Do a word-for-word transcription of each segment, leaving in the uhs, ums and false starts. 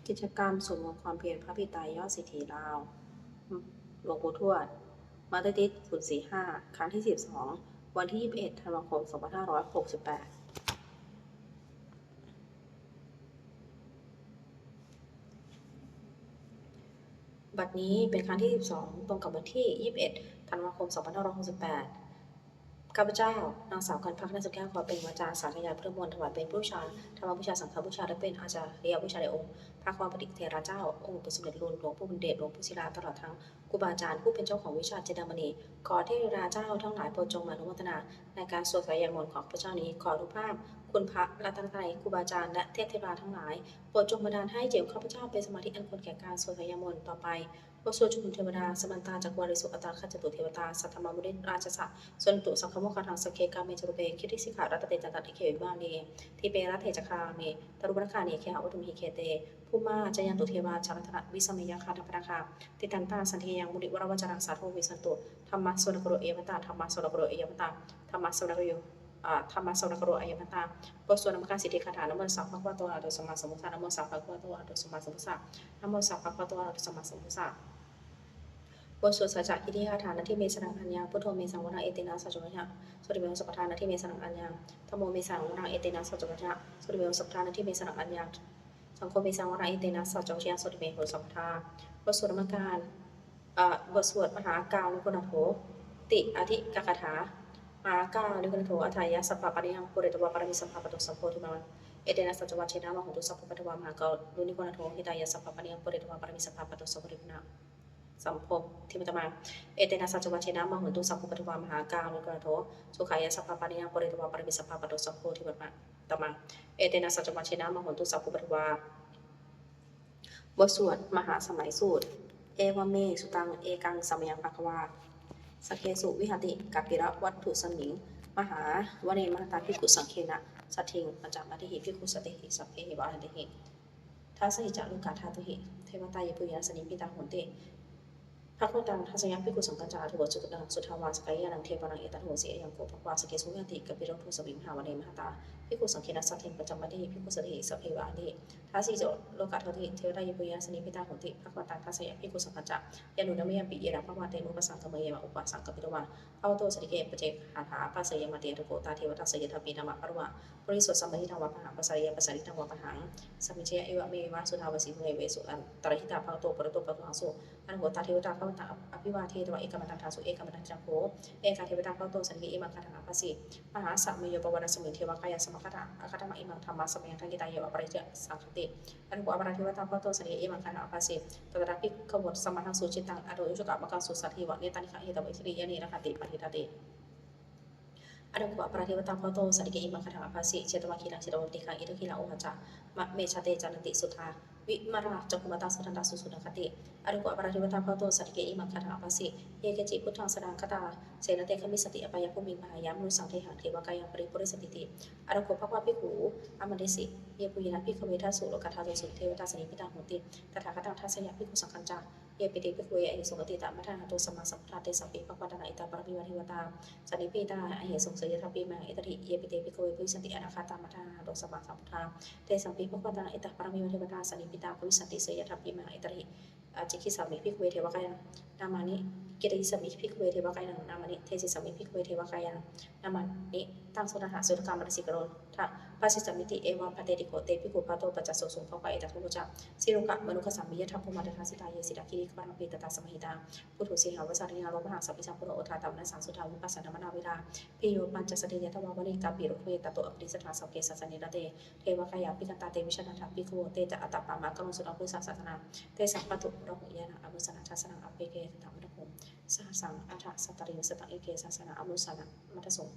กิจกรรมสวดมนต์ความเพียรพระปิดตายอดสิทธิลาว หลวงปู่ทวด มัตติส ศูนย์สี่ห้า ครั้งที่ สิบสอง วันที่ ยี่สิบเอ็ด ธันวาคม สองพันห้าร้อยหกสิบแปด บัดนี้เป็นครั้งที่ สิบสอง ตรงกับวันที่ ยี่สิบเอ็ด ธันวาคม สองพันห้าร้อยหกสิบแปด ข้าพเจ้า นางสาว กันภักดิ์ นาคสุขแก้ว ขอเปล่งวาจาสาธยายพุทธมนต์ ถวายเป็นพุทธบูชา ธรรมบูชา สังฆบูชา และเป็นอาจาริยบูชาแด่องค์พระควัมปติเถระเจ้า องค์หลวงปู่สมเด็จลุน หลวงปู่บุญเดช หลวงปู่ศิลา ตลอดทั้งครูบาอาจารย์ผู้เป็นเจ้าของวิชาจินดามณี ขอเทพเทวดาเจ้าทั้งหลายโปรดจงมาอนุโมทนาในการสวดสาธยายมนต์ของข้าพเจ้านี้ ขออานุภาพคุณพระรัตนตรัย ครูบาอาจารย์ และเทพเทวดาทั้งหลาย โปรดจงบันดาลให้จิตของข้าพเจ้าเป็นสมาธิอันควรแก่การสวดสาธยายมนต์ต่อไป บทสวดชุมนุมเทวดา Samantā cakkavāḷesu atrāgacchantu devatā, saddhammaṃ munirājassa suṇantu saggamokkhadaṃ. Sagge kāme ca rūpe girisikharataṭe cantalikkhe vimāne, dīpe raṭṭhe ca gāme taruvanagahane gehavatthumhi khette, bhummā cāyantu devā jalathalavisame yakkhagandhabbanāgā, tiṭṭhantā santike yaṃ munivaravacanaṃ sādhavo me suṇantu. Dhammassavanakālo ayam bhadantā, dhammassavanakālo ayam bhadantā, dhammassavanakālo อ่า Dhammassavanakālo ayam bhadantā. บทสวดนมการสิทธิคาถา Namo tassa bhagavato arahato sammāsambuddhassa. Namo tassa bhagavato arahato sammāsambuddhassa. Namo tassa bhagavato arahato sammāsambuddhassa. บทสวดสัจจกิริยาคาถา Natthi me saraṇaṃ aññaṃ, buddho me saraṇaṃ varaṃ, etena saccavajjena sotthi me hotu sabbadā. Natthi me saraṇaṃ aññaṃ, dhammo me saraṇaṃ varaṃ, etena saccavajjena sotthi me hotu sabbadā. Natthi me saraṇaṃ aññaṃ, saṅgho me saraṇaṃ varaṃ, etena saccavajjena sotthi me hotu sabbadā. บทสวดนมการ เอ่อ บทสวดมหาการุณิโกนาโถติอาทิกคาถา Mahākāruṇiko nātho atthāya sabbapāṇinaṃ pūretvā pāramī sabbā patto sambodhimuttamaṃ. Etena saccavajjena mā hontu sabbupaddavā. Mahākāruṇiko nātho hitāya sabbapāṇinaṃ pūretvā pāramī sabbā patto sambodhimuttamaṃ. Etena saccavajjena mā hontu sabbupaddavā. Mahākāruṇiko nātho sukhāya sabbapāṇinaṃ pūretvā pāramī sabbā patto sambodhimuttamaṃ. Etena saccavajjena mā hontu sabbupaddavā. บทสวดมหาสมัยสูตร Evaṃ me sutaṃ. Ekaṃ samayaṃ bhagavā sakkesu viharati kapilavatthusmiṃ mahāvane mahatā bhikkhusaṅghena saddhiṃ pañcamattehi bhikkhusatehi sabbeheva arahantehi. Dasahi ca lokadhātūhi devatā yebhuyyena sannipatitā honti bhagavantaṃ dassanāya bhikkhusaṅghañca. Atha kho catunnaṃ suddhāvāsakāyikānaṃ devānaṃ etadahosi: Ayaṃ kho bhagavā sakkesu viharati kapilavatthusmiṃ mahāvane mahatā bhikkhusaṅghena saddhiṃ pañcamattehi bhikkhusatehi sabbeheva arahantehi. Dasahi ca lokadhātūhi devatā yebhuyyena sannipatitā honti bhagavantaṃ dassanāya bhikkhusaṅghañca. Yannūna mayampi yena bhagavā tenupasaṅkameyyāma, upasaṅkamitvāna bhagavato santike paccekagāthā abhāseyyāmāti. Atha kho tā devatā seyyathāpi nāma balavā puriso sammiñjitaṃ vā bāhaṃ pasāreyya, pasāritaṃ vā bāhaṃ sammiñjeyya, evameva suddhāvāsesu devesu antarahitā bhagavato purato pāturahaṃsu. Atha kho tā devatā bhagavantaṃ abhivādetvā ekamantaṃ ṭhātu. Ekamantaṃ ṭhitā kho ekā devatā bhagavato santike imaṃ gāthaṃ abhāsi: Mahāsamayo pavanasmiṃ, devakāyā samāgatā; āgatamha imaṃ dhammasamayaṃ, dakkhitāyeva aparājitasaṅghanti. Atha kho aparā devatā bhagavato santike imaṃ gāthaṃ abhāsi: Tatra bhikkhavo samādahaṃsu, cittaṃ attano ujukamakaṃsu; sārathīva nettāni gahetvā, indriyāni rakkhanti paṇḍitāti. Atha kho aparā devatā bhagavato santike imaṃ gāthaṃ abhāsi: Chetvā khīlaṃ chetvā palighaṃ, indakhīlaṃ ūhacca manejā; te caranti suddhā vimalā, cakkhumatā sudantā susunāgāti. Atha kho aparā devatā bhagavato santike imaṃ gāthaṃ abhāsi: Ye keci buddhaṃ saraṇaṃ gatāse, na te gamissanti apāyabhūmiṃ; pahāya mānusaṃ dehaṃ, devakāyaṃ paripūressantīti. Atha kho bhagavā bhikkhū āmantesi: Yebhuyyena bhikkhave dasasu lokadhātūsu devatā sannipatitā honti tathāgataṃ dassanāya bhikkhusaṅghañca. Yepi te bhikkhave ahesuṃ atītamaddhānato sammāsambuddhā, tesampi bhagavantānaṃ etaparamāyeva devatā sannipatitā ahesuṃ, seyyathāpi nāma etarahi. Yepi te bhikkhave bhavissanti anāgatamaddhānato sammāsambuddhā, tesampi bhagavantānaṃ etaparamāyeva devatā sannipatitā bhavissanti, seyyathāpi nāma etarahi. Ācikkhissāmi bhikkhave devakāyānaṃ nāmāni, kittayissāmi bhikkhave devakāyānaṃ nāmāni, desissāmi bhikkhave devakāyānaṃ nāmāni. Taṃ suṇātha sutakā manasikarotha bhāsissāmīti. Evaṃ bhanteti kho te bhikkhū bhagavato paccassosuṃ. Bhagavā etadavoca: Silokamanukassāmi, yattha bhummā tadassitā; ye sitā girigabbharaṃ, pahitattā samāhitā. Puthū sīhāva sallīnā, lomahaṃsābhisambhuno; odātamanasā suddhā, vippasannamanāvilā. Bhiyyo pañcasate ñatvā, vane kāpilavatthave; tato āmantayi satthā, sāvake sāsane rate. Devakāyā abhikkantā, te vijānātha bhikkhavo; te ca ātappamakaruṃ, sutvā buddhassa sāsanaṃ. Tesaṃ pāturahu ñāṇaṃ, amanussāna dassanaṃ; appeke satamaddakkhuṃ, sahassaṃ atha sattariṃ. Sataṃ eke sahassānaṃ, amanussānamaddasuṃ;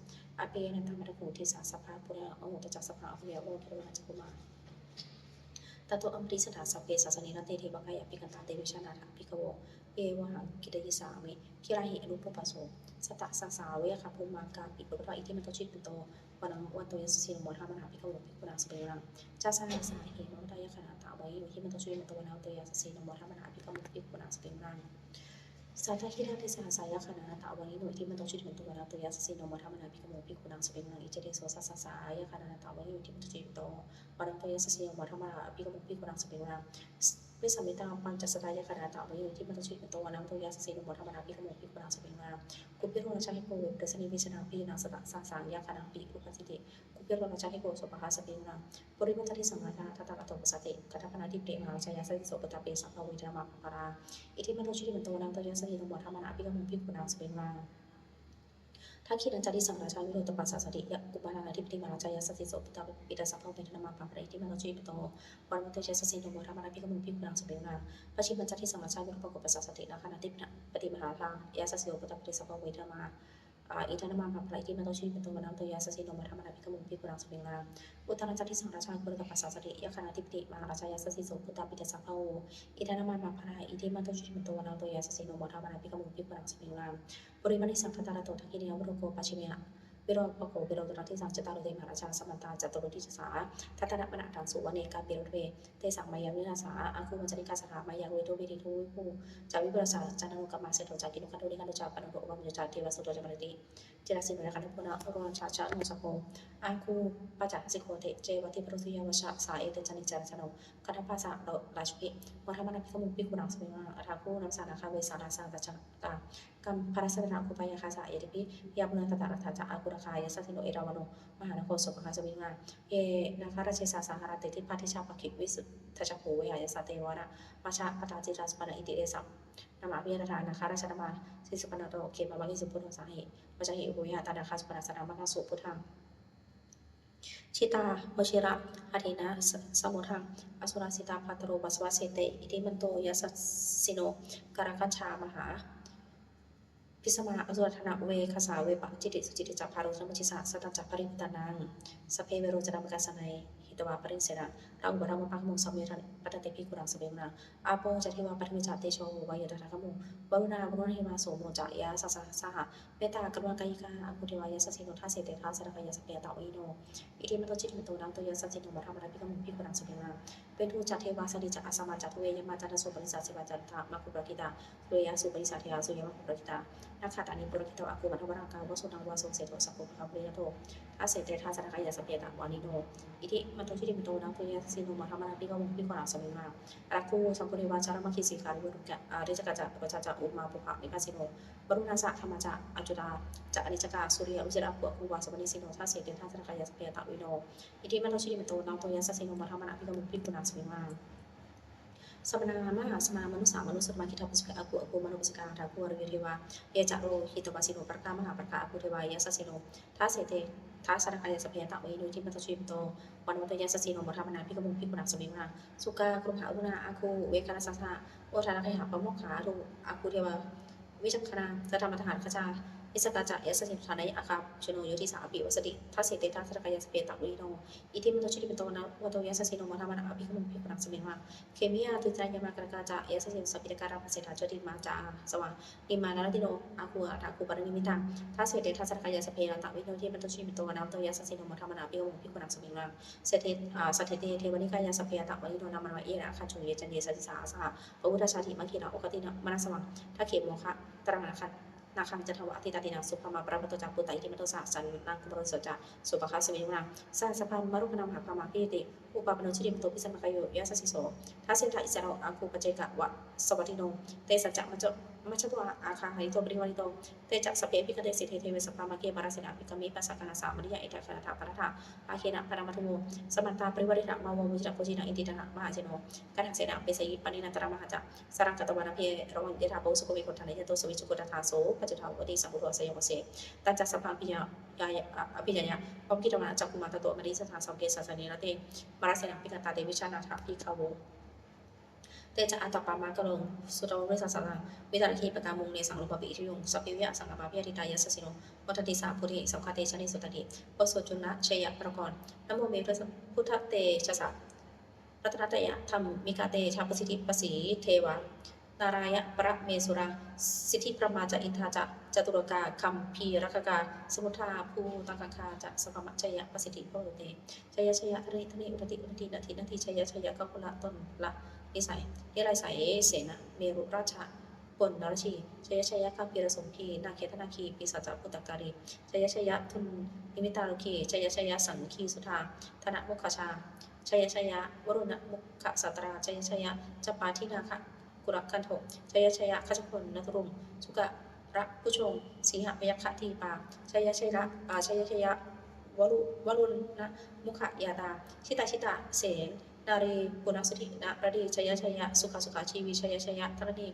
appekenantamaddakkhuṃ, disā sabbā phuṭā ahu. Tañca sabbaṃ abhiññāya, vavakkhitvāna cakkhumā; tato āmantayi satthā, sāvake sāsane rate. Devakāyā abhikkantā, te vijānātha bhikkhavo; ye vohaṃ kittayissāmi, girāhi anupubbaso. Sattasahassā va yakkhā, bhummā kāpilavatthavā; iddhimanto jutimanto, vaṇṇavanto yasassino; modamānā abhikkāmuṃ, bhikkhūnaṃ samitiṃ vanaṃ. Chasahassā hemavatā, yakkhā nānattavaṇṇino; iddhimanto jutimanto, vaṇṇavanto yasassino; modamānā abhikkāmuṃ, bhikkhūnaṃ samitiṃ vanaṃ. Sattakittadesajātā yakkhā nānattavaṇṇino, iddhimanto jutimanto vaṇṇavanto yasassino, modamānā abhikkāmuṃ bhikkhūnaṃ samitiṃ vanaṃ. Iccete soḷasasahassā yakkhā nānattavaṇṇino, iddhimanto jutimanto vaṇṇavanto yasassino, modamānā abhikkāmuṃ bhikkhūnaṃ samitiṃ vanaṃ. Vessāmittā pañcasatā yakkhā nānattavaṇṇino, iddhimanto jutimanto vaṇṇavanto yasassino, modamānā abhikkāmuṃ bhikkhūnaṃ samitiṃ vanaṃ. Kubero rājagahiko vepullassa nivesanaṃ, bhiyyo naṃ satasahassaṃ yakkhānaṃ payirupāsati. Kubero rājagahiko sopāga samitiṃ vanaṃ. Purimaṃ disaṃ rājā dhataraṭṭho pasāsati, gandhabbānaṃ ādhipati mahārājā yasassi so. Puttāpi āgū saha puttā pi disā bahuvā, iddhimanto jutimanto vaṇṇavanto yasassino, modamānā abhikkāmuṃ bhikkhūnaṃ samitiṃ vanaṃ. Dakkhiṇañca disaṃ rājā virūḷho tappasāsati, kumbhaṇḍānaṃ ādhipati mahārājā yasassi so. Puttāpi āgū saha puttā pi disā bahuvā, iddhimanto jutimanto vaṇṇavanto yasassino, modamānā abhikkāmuṃ bhikkhūnaṃ samitiṃ vanaṃ. Pacchimañca disaṃ rājā virūpakkho pasāsati, nāgānaṃ ādhipati mahārājā yasassi so. Puttāpi āgū saha puttā pi disā bahuvā, iddhimanto jutimanto vaṇṇavanto yasassino, modamānā abhikkāmuṃ bhikkhūnaṃ samitiṃ vanaṃ. Uttarañca disaṃ rājā aṅgūrā tappasāsati, yakkhānaṃ ādhipati mahārājā yasassi so. Puttāpi āgū saha puttā pi disā bahuvā, iddhimanto jutimanto vaṇṇavanto yasassino, modamānā abhikkāmuṃ bhikkhūnaṃ samitiṃ vanaṃ. Purimaṃ disaṃ dhataraṭṭho, dakkhiṇena virūḷhako, pacchimena virūpakkho, uttaraṃ disaṃ cattāro te mahārājā, samantā caturo disā daddallamānā aṭṭhaṃsu, vane kāpilavatthave tesaṃ māyāvino dāsā. Āgū vañcanikā saṭhā, māyā kuṭeṇḍu veṭeṇḍu viṭū ca viṭuṭo saha, candano kāmaseṭṭho ca kinnughaṇḍu nighaṇḍu ca, panādo opamañño ca devasūto ca mahābali. Cittaseno ca gandhabbo naḷo rājā janosabho, āgū pañcasikho te ceva timarū suriyavacchasā, ete caññe ca rājāno gandhabbā saha rājubhi, modamānā abhikkāmuṃ bhikkhūnaṃ samitiṃ vanaṃ. Athāgū nābhasā nāgā vesālā saha tacchakā, kambalassatarā āgū pāyāgā saha ñātibhi, yāmunā dhataraṭṭhā ca āgū nāgā yasassino, erāvaṇo mahānāgo sopāga samitiṃ vanaṃ. Ye nāgarāje sahasā haranti dibbā dijā pakkhi visuddhacakkhū, vehāyasā te vanamajjhapattā citrā supaṇṇā iti tesa nāmaṃ. Abhayantadā nāgarājānamāsi supaṇṇato khemamakīsupaṇṇo saha mahesī urakkasā, upavekhā ṭhānaso nāgā supaṇṇā saraṇamakaṃsu buddhaṃ. Jitā vajirahatthena samuddaṃ asurā sitā, bhātaro vāsavassete iddhimanto yasassino. Kālakañjā mahābhismā asurā dānaveghasā, vepacitti sucitti ca bālo namucī saha, satañca baliputtānaṃ sabbe verocanāmakā, sannayhitvā baliṃ senaṃ rāhubhaddamupāgamuṃ. Samayodāni bhaddante bhikkhūnaṃ samitiṃ vanaṃ. Āpo ca devā paṭhavī ca tejo vāyo tadāgamuṃ, varuṇā vāruṇā hevā somo ca yasasā saha. Mettākaruṇākāyikā āgū devā yasassino, dasete dasadhā kāyā sabbe ātappamāṇino, iddhimanto jutimanto vaṇṇavanto yasassino, modamānā abhikkāmuṃ bhikkhūnaṃ samitiṃ vanaṃ. Veṇḍū ca devā sahalī ca asamā ca duve yamā, candassūpanisā sīhāva ca candamāgū purakkhitā, sūleyyaṃ sūpanisā devā suriyamāgū purakkhitā, nakkhattāni purakkhitvā āgū mandavalāhakā. Vasūnaṃ vāsavo seṭṭho sakkopāga purindado, dasete dasadhā kāyā sabbe ātappamāṇino, iddhimanto jutimanto vaṇṇavanto yasassino, modamānā abhikkāmuṃ bhikkhūnaṃ samitiṃ vanaṃ. Athāgū sahabhū devā jalamaggisikhāriva, ariṭṭhakā ca rojā ca ummāpupphanibhāsino, varuṇā sahadhammā ca accutā ca anejakā, sūleyyarucirā āgū āgū vāsavanesino, dasete dasadhā kāyā sabbe ātappamāṇino, iddhimanto jutimanto vaṇṇavanto yasassino, modamānā abhikkāmuṃ bhikkhūnaṃ samitiṃ vanaṃ. Samānā mahāsamānā mānusā mānusuttamā, khiḍḍāpadūsikā āgū āgū manopadūsikā. Athāgū vāravī devā ye ca lohitavāsino, pāragā mahāpāragā āgū devā yasassino, dasete dasadhā kāyā sabbe ātappamāṇino, iddhimanto jutimanto vaṇṇavanto yasassino, modamānā abhikkāmuṃ bhikkhūnaṃ samitiṃ vanaṃ. Sukkā karumhā aruṇā āgū veghanasā saha, odātagayhā pāmokkhā āgū devā vicakkhaṇā. Sadāmattā hāragajā missakā ca yasassino, thanayaṃ āgā pajjunno yo disā abhivassati, dasete dasadhā kāyā sabbe ātappamāṇino, iddhimanto jutimanto vaṇṇavanto yasassino, modamānā abhikkāmuṃ bhikkhūnaṃ samitiṃ vanaṃ. Khemiyā tusitā yāmā kaṭṭhakā ca yasassino, sallītakā lāmaseṭṭhā jotināmā ca āsavā, nimmānaratino āgū athāgū paranimmitā, dasete dasadhā kāyā sabbe ātappamāṇino, iddhimanto jutimanto vaṇṇavanto yasassino, modamānā abhikkāmuṃ bhikkhūnaṃ samitiṃ vanaṃ. Saṭṭhete, ā, saṭṭhete devanikāyā sabbe ātappamāṇino, nāmanvayena āgañchuṃ ye caññe sadisā saha. Pavutthajātimakkhilaṃ oghatiṇṇamanāsavaṃ, dakkhemoghataraṃ nāgaṃ, nāgaṃ candaṃva asitātitaṃ. Subrahmā paramatto ca puttā iddhimato saha, sanaṅ kumāro tisso ca sopāga samitiṃ vanaṃ. Sahassabrahmalokānaṃ mahābrahmābhitiṭṭhati, upapanno jutimanto bhismākāyo yasassi so. Dasettha issarā āgū paccekavasavattino, tesañca majjha, majjhato āgā hārito parivārito. Te ca sabbe abhikkante sainde deve sabrahmake, mārasenā abhikkāmi passa kaṇhassa mandiyaṃ. Etha gaṇhatha bandhatha rāgena bandhamatthu vo, samantā parivāretha mā vo muñcittha koci naṃ. Iti tattha mahāseno kaṇhasenaṃ apesayi, pāṇinā talamāhacca saraṃ katvāna bheravaṃ. Yathā pāvussako megho thanayanto savijjuko, tadā so paccudāvatti saṅkuddho asayaṃvase. Tañca sabbaṃ abhiññāya, abhiññāya vavakkhitvāna cakkhumā, tato āmantayi satthā sāvake sāsane rate. Mārasenā abhikkantā te vijānātha bhikkhavo, te ca ātappamakaruṃ sutvā bhūrisamassāsanaṃ. Vītarāgehi pakkāmuṃ nesaṃ lomampi iñjayuṃ, sabbe vijitasaṅgāmā bhayātītā yasassino, modanti saha bhūtehi saha te ca nesuttati. Vasu cundaṃ jaya paragon, namo me buddhatejasā, ratanattayadhammikā te ca pasiddhi pasīdevā, nārāyaparamesurā siddhibrahmā ca indā ca catulokā gambhīrakkhakā, samuddā bhūtagahā ca sabrahmajayapasiddhi bhavatu te. Jaya jaya dharaṇi dharaṇī uddadhi uddadhī nadi nadī, jaya jaya gaganalatanalanisai nirayasai senamerurājabalanalayo. คนนรชี jaya jaya gambhīra sumbhī nāgenda nāgī pisāca bhūtakālī, jaya jaya dunnimittarogī, jaya jaya saṅghī suddhā danamukhajā, jaya jaya varuṇamukhasātrā, jaya jaya campādināgakulagantho, jaya jaya gajjagannaturaṅga sukarabhujaṅga sīhabyagghadīpā, jaya jaya, ā, jaya jaya varu-, varuṇamukhayātrā, jita jita senārī punasuddhi naradī, jaya jaya sukhā sukhā jīvī, jaya jaya dharaṇī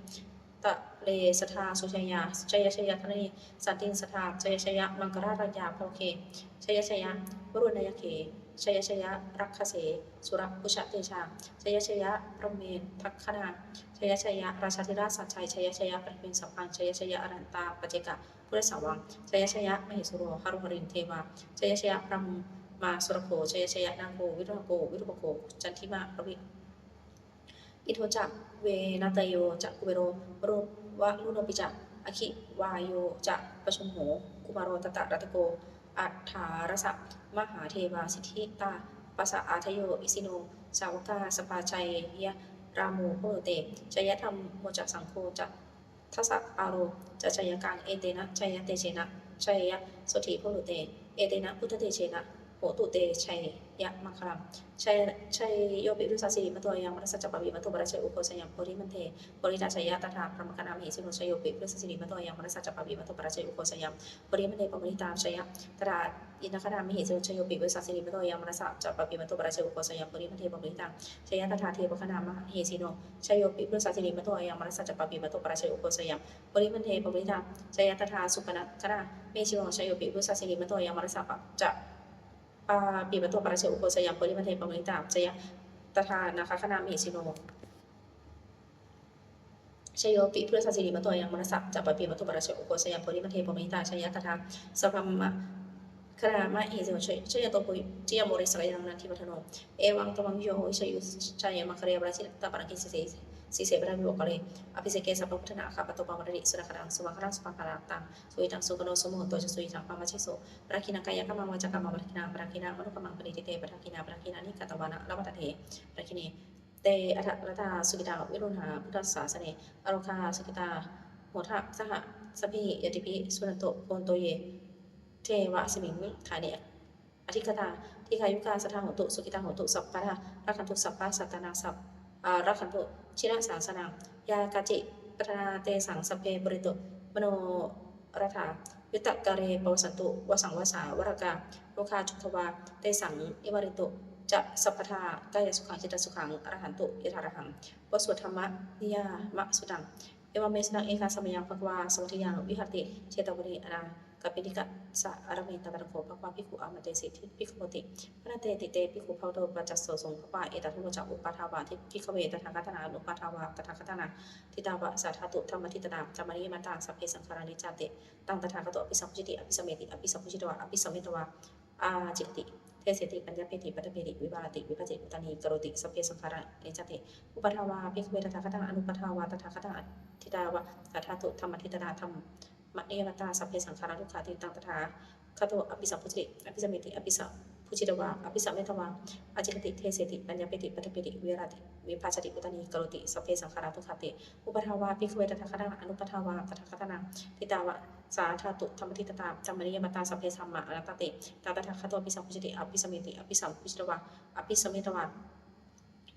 tale sadā sujayā, jaya jaya dharaṇī santin sadā, jaya jaya maṅkararaññā bhavagge, jaya jaya varuṇayakkhe, jaya jaya rakkhase surabhujatejā, jaya jaya brahmendagaṇā, jaya jaya rājādhirāja sājjaya, jaya jaya brahmendagaṇā, jaya jaya arahantā paccekabuddhasāvaṃ, jaya jaya mahesuro haro harindevā, jaya jaya brahmā surakkho, jaya jaya nāgo virūḷhako virūpakkho candimā ravi, indo ca venateyyo ca kuvero varu-, varuṇopi ca, aggi vāyo ca pajjunho kumāro dhataraṭṭhako, aṭṭhārasa mahādevā siddhitāpasa-ādayo, isino sāvakā sabbā jayarāmo bhavantu te, jayadhammo ca saṅgho ca dasapālo ca jayakaṃ, etena jayatejena jayasotthī bhavantu te, etena buddhatejena hotu te jayamaṅgalaṃ. Jaya, jayopi buddhassa sirīmato ayaṃ, mārassa ca pāpimato parājayo, ugghosayaṃ bodhimaṇḍe parittaṃ, jaya tadā brahmagaṇā mahesino. Jayopi buddhassa sirīmato ayaṃ, mārassa ca pāpimato parājayo, ugghosayaṃ bodhimaṇḍe parittaṃ, jaya tadā indagaṇā mahesino. Jayopi buddhassa sirīmato ayaṃ, mārassa ca pāpimato parājayo, ugghosayaṃ bodhimaṇḍe parittaṃ, jaya tadā devagaṇā mahesino. Jayopi buddhassa sirīmato ayaṃ, mārassa ca pāpimato parājayo, ugghosayaṃ bodhimaṇḍe parittaṃ, jaya tadā supaṇṇagaṇā mahesino. Jayopi buddhassa sirīmato ayaṃ, mārassa ca pāpimato parājayo, ugghosayaṃ bodhimaṇḍe parittaṃ, jaya tadā nāgagaṇā mahesino. Jayopi buddhassa sirīmato ayaṃ, mārassa ca pāpimato parājayo, ugghosayaṃ bodhimaṇḍe parittaṃ, jaya tadā sabrahmagaṇā mahesino. Jayanto bodhiyā mūle sakyānaṃ nandivaḍḍhano, evaṃ tvaṃ yo vijayo hohi jayamaṅgale, aparājitapallaṅke sīse paṭhavipokkhare, abhiseke sabbabuddhānaṃ aggappatto pamodati. Sunakkhattaṃ sumaṅgalaṃ supabhātaṃ suhuṭṭhitaṃ, sukhaṇo sumuhutto ca suyiṭṭhaṃ brahmacārisu, padakkhiṇaṃ kāyakammaṃ vācākammaṃ padakkhiṇaṃ, padakkhiṇaṃ manokammaṃ paṇidhī te padakkhiṇā, padakkhiṇāni katvāna labhantatthe padakkhiṇe. Te atthaladdhā sukhitā viruḷhā buddhasāsane, arogā sukhitā hotha saha sabbehi ñātibhi. Suṇantu bhonto ye devā asmiṃ ṭhāne adhigatā, dīghāyukā sadā hontu, sukhitā hontu sabbadā, rakkhantu sabbasattānaṃ sab-, ā, rakkhantu jinasāsanaṃ. Yā kāci patthanā tesaṃ sabbe pūrentu manorathā, yuttakāle pavassantu vassaṃ vassā valāhakā, rogā cupaddavā tesaṃ nivārentu ca sabbadā, kāyasukhaṃ cittasukhaṃ arahantu yathārahaṃ. บทสวด Dhammaniyāmasuttaṃ. Evamme sutaṃ ekaṃ samayaṃ bhagavā sāvatthiyaṃ viharati jetavane anāthapiṇḍikassa ārāme. Tatra kho bhagavā bhikkhū āmantesi bhikkhavoti. Bhadanteti te bhikkhū bhagavato paccassosuṃ. Bhagavā etadavoca: Uppādā vā bhikkhave tathāgatānaṃ anuppādā vā tathāgatānaṃ, ṭhitāva sā dhātu dhammaṭṭhitatā dhammaniyāmatā sabbe saṅkhārā aniccāti. Taṃ tathāgato abhisambujjhati abhisameti, abhisambujjhitvā abhisametvā ācikkhati deseti paññapeti paṭṭhapeti vivarati vibhajati uttānīkaroti sabbe saṅkhārā aniccāti. Uppādā vā bhikkhave tathāgatānaṃ anuppādā vā tathāgatānaṃ, ṭhitāva sā dhātu dhammaṭṭhitatā dhammaniyāmatā sabbe saṅkhārā dukkhāti. Taṃ tathāgato abhisambujjhati abhisameti, abhisambujjhitvā abhisametvā ācikkhati deseti paññapeti paṭṭhapeti vivarati vibhajati uttānīkaroti sabbe saṅkhārā dukkhāti. Uppādā vā bhikkhave tathāgatānaṃ anuppādā vā tathāgatānaṃ, ṭhitāva sā dhātu dhammaṭṭhitatā dhammaniyāmatā sabbe dhammā anattāti. Taṃ tathāgato abhisambujjhati abhisameti, abhisambujjhitvā abhisametvā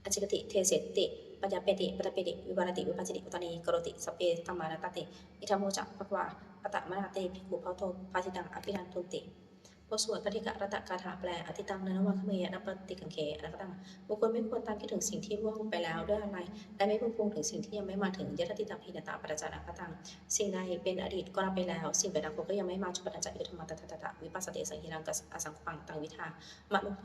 ācikkhati deseti paññapeti paṭṭhapeti vivarati vibhajati uttānīkaroti sabbe dhammā anattāti. Idamavoca bhagavā. Attamanā te bhikkhū bhagavato bhāsitaṃ abhinandunti. บทสวดภัททิกรัตตคาถาแปล Atītaṃ nānvāgameyya nappaṭikaṅkhe anāgataṃ. บุคคลไม่ควรตามคิดถึงสิ่งที่ล่วงไปแล้วด้วยอาลัย และไม่พะวงถึงสิ่งที่ยังไม่มาถึง Yadatītaṃ hinatā paṭicca anāgataṃ. สิ่งใดเป็นอดีตก็ละไปแล้ว สิ่งเป็นอนาคตก็ยังไม่มา Cupaddassa ye dhammā tattha tattha vipassati, saṃhiraṃ asaṅkuppaṃ taṃ viddhā manu-,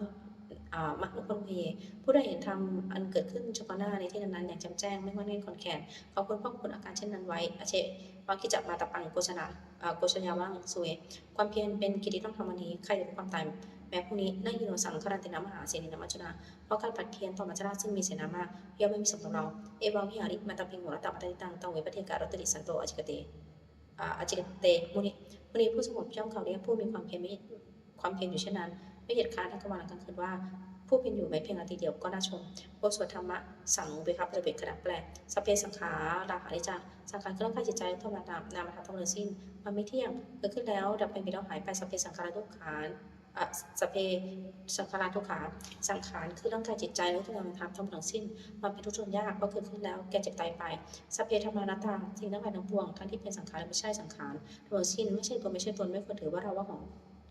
อ่า manubrūhaye. ผู้ใดเห็นธรรมอันเกิดขึ้นเฉพาะหน้าในที่นั้นๆ อย่างแจ่มแจ้ง ไม่ง่อนแง่นคลอนแคลน เขาควรพอกพูนอาการเช่นนั้นไว้ Ajjeva kiccamātappaṃ ko jaññā, อ่า ko jāyāvaṃ suve. ความเพียรเป็นกิจที่ต้องทำวันนี้ ใครจะรู้ความตายแม้พรุ่งนี้ Na hi no saṅgarantena mahāsenena maccunā. เพราะการผัดเพี้ยนต่อมัจจราชซึ่งมีเสนามาก ย่อมไม่มีสำหรับเรา Evaṃ vihārimātāpiṃ horattamanubrūhaye, taṃ ve bhaddekarattoti santo ācikkhate, อ่า ācikkhate muni. มุนีผู้สงบย่อมกล่าวเรียกผู้มีความเพียรไม่ ความเพียรอยู่เช่นนั้น ไม่เกียจคร้านทั้งกลางวันและกลางคืนว่า ผู้เป็นอยู่แม้เพียงราตรีเดียวก็น่าชม บทสวดธรรมสังเวคปริเวกขณะแปล สัพเพสังขาราอนิจจา สังขารคือร่างกายจิตใจและธรรมดานามธรรมทั้งหมดทั้งสิ้น มันไม่เที่ยง เกิดขึ้นแล้วดับไป มีแล้วหายไป สัพเพสังขาราทุกขา อ่ะ สัพเพสังขาราทุกขา สังขารคือร่างกายจิตใจและธรรมดานามธรรมทั้งหมดทั้งสิ้น มันเป็นทุกข์ทนยาก เพราะเกิดขึ้นแล้วแก่เจ็บตายไป สัพเพธัมมานัตตา สิ่งทั้งหลายทั้งปวง ทั้งที่เป็นสังขารและไม่ใช่สังขาร ทั้งหมดสิ้น ไม่ใช่ตัวไม่ใช่ตน ไม่ควรถือว่าเราว่าของ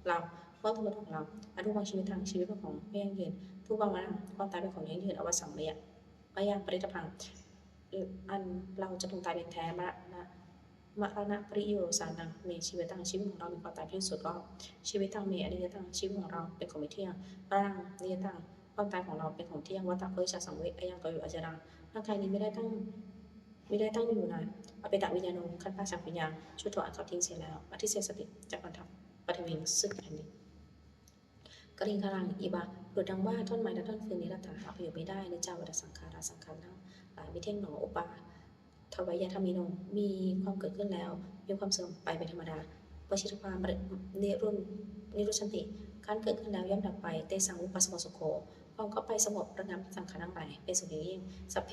เรา ว่าตัวของเรา อรูปัง ชีวิตัง ชีวิตเป็นของไม่ยั่งยืน รูปัง มรณัง ความตายเป็นของยั่งยืน อวสัมมะยัง ปริตตะพัง อันเราจะต้องตายเป็นแท้ มรณะ มรณะปริโยสานัง เม ชีวิตัง ชีวิตของเรามีความตายเป็นที่สุดรอบ ชีวิตัง เม อนิยตัง ชีวิตของเราเป็นของไม่เที่ยง มรณัง นิยตัง ความตายของเราเป็นของเที่ยง วัฏฏะ ปริจจาสังเวค อะยัง กาโย อะจารัง ร่างกายนี้ไม่ได้ตั้ง ไม่ได้ตั้งอยู่นาน อเปตะวิญญาโณ คณพาสจากวิญญาณ ชุโท อันเขาทิ้งเสียแล้ว อธิเสสติ จักพันทับ ปฐวี ซึ่งแผ่นดิน กลิงคลัง อิวะ ดุจดังว่าท่อนไม้และท่อนฟืน นิรัตถา หาประโยชน์ไม่ได้ อนิจจา วัตตา สังขารา สังขารทั้งหลายไม่เที่ยงหนอ อุปาทวายะธรรมิโน มีความเกิดขึ้นแล้ว มีความเสื่อมไปเป็นธรรมดา วชิรภา นิรุน นิรุชันติ การเกิดขึ้นแล้วย่อมดับไป เตสัง วุปปาสโม สุโข ความเข้าไปสงบระงับสังขารทั้งหลายเป็นสุขอย่างยิ่ง สัพเพ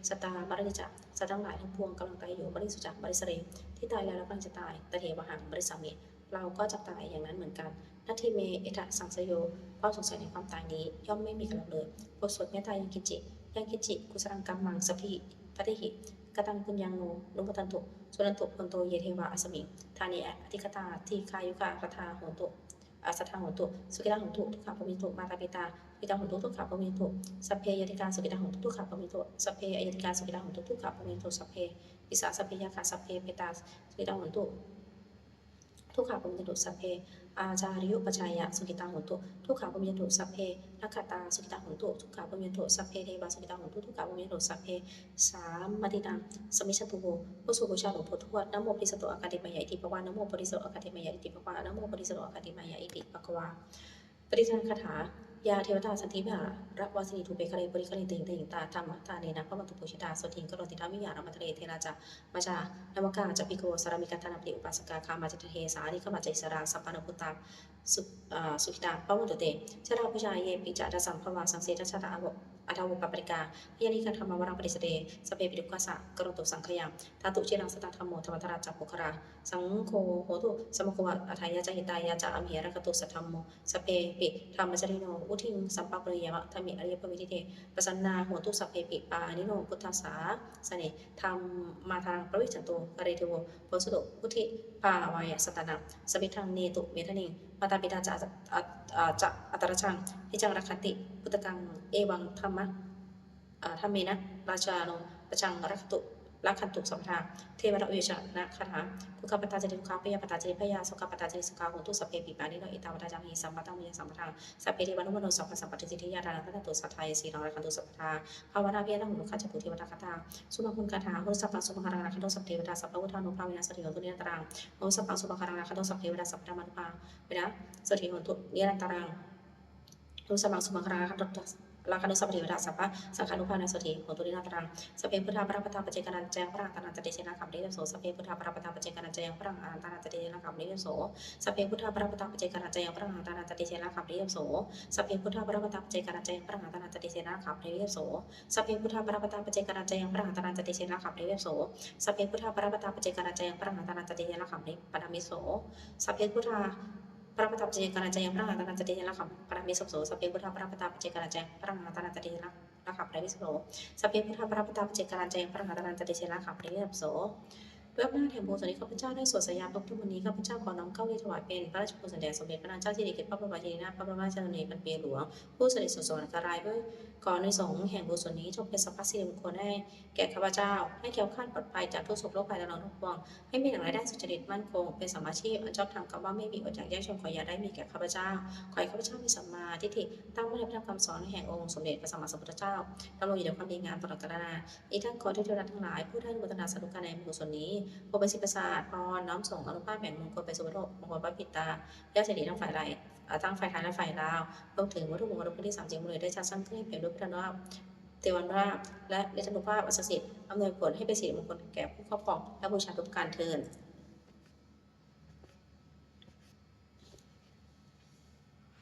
สัตตา มรณะ สัตว์ทั้งหลายทั้งปวงกำลังตายอยู่ mariṃsu ca marissare ที่ตายแล้วและกำลังจะตาย tathevāhaṃ marissāmi เราก็จะตายอย่างนั้นเหมือนกัน natthi me ettha saṃsayo ความสงสัยในความตายนี้ย่อมไม่มีกับเราเลย บทสวดเมตตา yaṃ kiñci yaṃ kiñci kusalaṃ kammaṃ sabbehi katehi kataṃ puññaṃ no anumodantu suṇantu bhonto ye devā asmiṃ ṭhāne adhigatā dīghāyukā sadā hontu sadā hontu sukhitā hontu dukkhā pamuñcantu mātāpitā sukhitā hontu dukkhā pamuñcantu sabbe ñātikā sukhitā hontu dukkhā pamuñcantu sabbe aññātikā sukhitā hontu dukkhā pamuñcantu sabbe pisā sabbe yakkhā sabbe petā sukhitā hontu dukkhā pamuñcantu sabbe ācariyupajjhāyā sukhitā hontu dukkhā pamuñcantu sabbe nakkhattā sukhitā hontu dukkhā pamuñcantu sabbe devā sukhitā hontu dukkhā pamuñcantu sabbe sampattīnaṃ samijjhantu vo บทสวดบูชาหลวงปู่ทวด Namo bodhisatto āgantimāya iti bhava. Namo bodhisatto āgantimāya iti bhava. Namo bodhisatto āgantimāya iti bhagavā. Pattidānagāthā. Yā devatā santi vihāravāsinī thūpe ghare bodhighare tahiṃ tahiṃ tā dhammadānena bhavantu pūjitā sotthiṃ karonti taṃ vihāramaṇḍale. Therā ca majjhā navakā ca bhikkhavo sārāmikā dānapatī upāsakā gāmā ca desā nigamā ca issarā sappāṇabhūtā su- ā, sukhitā bhavantu te. Jalābujā yepi ca aṇḍasambhavā saṃsedajātā athavopapātikā niyyānikaṃ dhammavaraṃ paṭicca te sabbepi dukkhassa karontu saṅkhayaṃ. Ṭhātu ciraṃ sataṃ dhammo dhammaddharā ca puggalā saṅgho hotu samaggo va. Atthāya ca hitāya ca amhe rakkhatu saddhammo sabbepi dhammacārino vuḍḍhiṃ sampāpuṇeyyāma dhamme ariyappavedite. Pasannā hontu sabbepi pāṇino buddhasāsane. Dhammātharaṃ pavecchanto kāle devo pavassatu vuḍḍhibhāvāya sattānaṃ samiddhaṃ netu medaniṃ. Mātā pitā ca atra- atra- ca atrajaṃ niccaṃ rakkhanti puttakaṃ evaṃ dhamma- ā, dhammena rājāno rajaṃ rakkhantu rakkhantu sabbadā. Devatāuyyojanagāthā. Dukkhappattā ca niddukkhā bhayappattā ca nibbhayā sokappattā ca nissokā hontu sabbepi pāṇino. Ettāvatā ca amhehi sambhataṃ puññasampadaṃ sabbe devānumodantu sabbasampattisiddhiyā. Dānaṃ dadantu saddhāya sīlaṃ rakkhantu sabbadā bhāvanābhiratā hontu gacchantu devatāgatā. Sunakkhattagāthā. Hotu sabbaṃ sumaṅgalaṃ rakkhantu sabbadevatā sabbabuddhānubhāvena sotthī hontu nirantaraṃ. Hotu sabbaṃ sumaṅgalaṃ rakkhantu sabbadevatā sabbasaṅghānubhāvena sotthī hontu nirantaraṃ. Hotu sabbaṃ sumaṅgalaṃ rakkhantu sabbadevatā sabbasaṅghānubhāvena sotthī hontu nirantaraṃ. Sabbe buddhā balappattā paccekānañca yaṃ balaṃ arahantānañca tejena rakkhaṃ bandhāmi sabbaso. Sabbe buddhā balappattā paccekānañca yaṃ balaṃ arahantānañca tejena rakkhaṃ bandhāmi sabbaso. Sabbe buddhā balappattā paccekānañca yaṃ balaṃ arahantānañca tejena rakkhaṃ bandhāmi sabbaso. Sabbe buddhā balappattā paccekānañca yaṃ balaṃ arahantānañca tejena rakkhaṃ bandhāmi sabbaso. Sabbe buddhā balappattā paccekānañca yaṃ balaṃ arahantānañca tejena rakkhaṃ bandhāmi sabbaso. Sabbe buddhā balappattā paccekānañca yaṃ balaṃ arahantānañca tejena rakkhaṃ bandhāmi sabbaso. Sabbe buddhā balappattā paccekānañca yaṃ balaṃ arahantānañca tejena rakkhaṃ bandhāmi sabbaso. Sabbe buddhā balappattā paccekānañca yaṃ balaṃ arahantānañca tejena rakkhaṃ bandhāmi sabbaso. Sabbe buddhā balappattā paccekānañca yaṃ balaṃ arahantānañca tejena rakkhaṃ bandhāmi sabbaso. ด้วยอำนาจแห่งบุญส่วนนี้ข้าพเจ้าได้สวดสาธยายพระพุทธมนต์นี้ ข้าพเจ้าขอน้อมเกล้าถวายเป็นพระราชกุศลแด่สมเด็จพระนางเจ้าสิริกิติ์ พระบรมราชินีนาถ พระบรมราชชนนีพันปีหลวง ผู้เสด็จสู่สวรรคาลัย ด้วยขออานิสงส์แห่งบุญส่วนนี้จงเป็นสัพพะสิริมงคลให้แก่ข้าพเจ้า ให้แคล้วคลาดปลอดภัยจากทุกข์โศกโรคภัยทั้งหลายทั้งปวง ให้มีแหล่งรายได้สุจริตมั่นคง เป็นสัมมาชีพอันชอบธรรม คำว่าไม่มีอดอยากยากจนขออย่าได้มีแก่ข้าพเจ้า ขอให้ข้าพเจ้ามีสัมมาทิฏฐิ ตั้งมั่นในพระธรรมคำสอนแห่งองค์สมเด็จพระสัมมาสัมพุทธเจ้า ดำรงอยู่ในความดีงามตลอดกาลนาน อีกทั้งขอเทวดาทั้งหลายผู้ได้อนุโมทนาสาธุการในบุญกุศลนี้ โปรดประสิทธิ์ประสาทพร น้อมส่งอานุภาพแห่งมงคลไปสู่วัตถุมงคลพระปิดตา ยอดเจดีย์ทั้งฝ่ายไทย เอ่อ ทั้งฝ่ายไทยและฝ่ายลาว รวมถึงวัตถุมงคลพระพุทธที่สามจริงบุญได้จัดสร้างขึ้นให้เปี่ยมด้วยพุทธานุภาพ เทวานุภาพ และฤทธานุภาพอันศักดิ์สิทธิ์ อำนวยผลให้เป็นสิริมงคลแก่ผู้ครอบครองและบูชาทุกประการเทอญ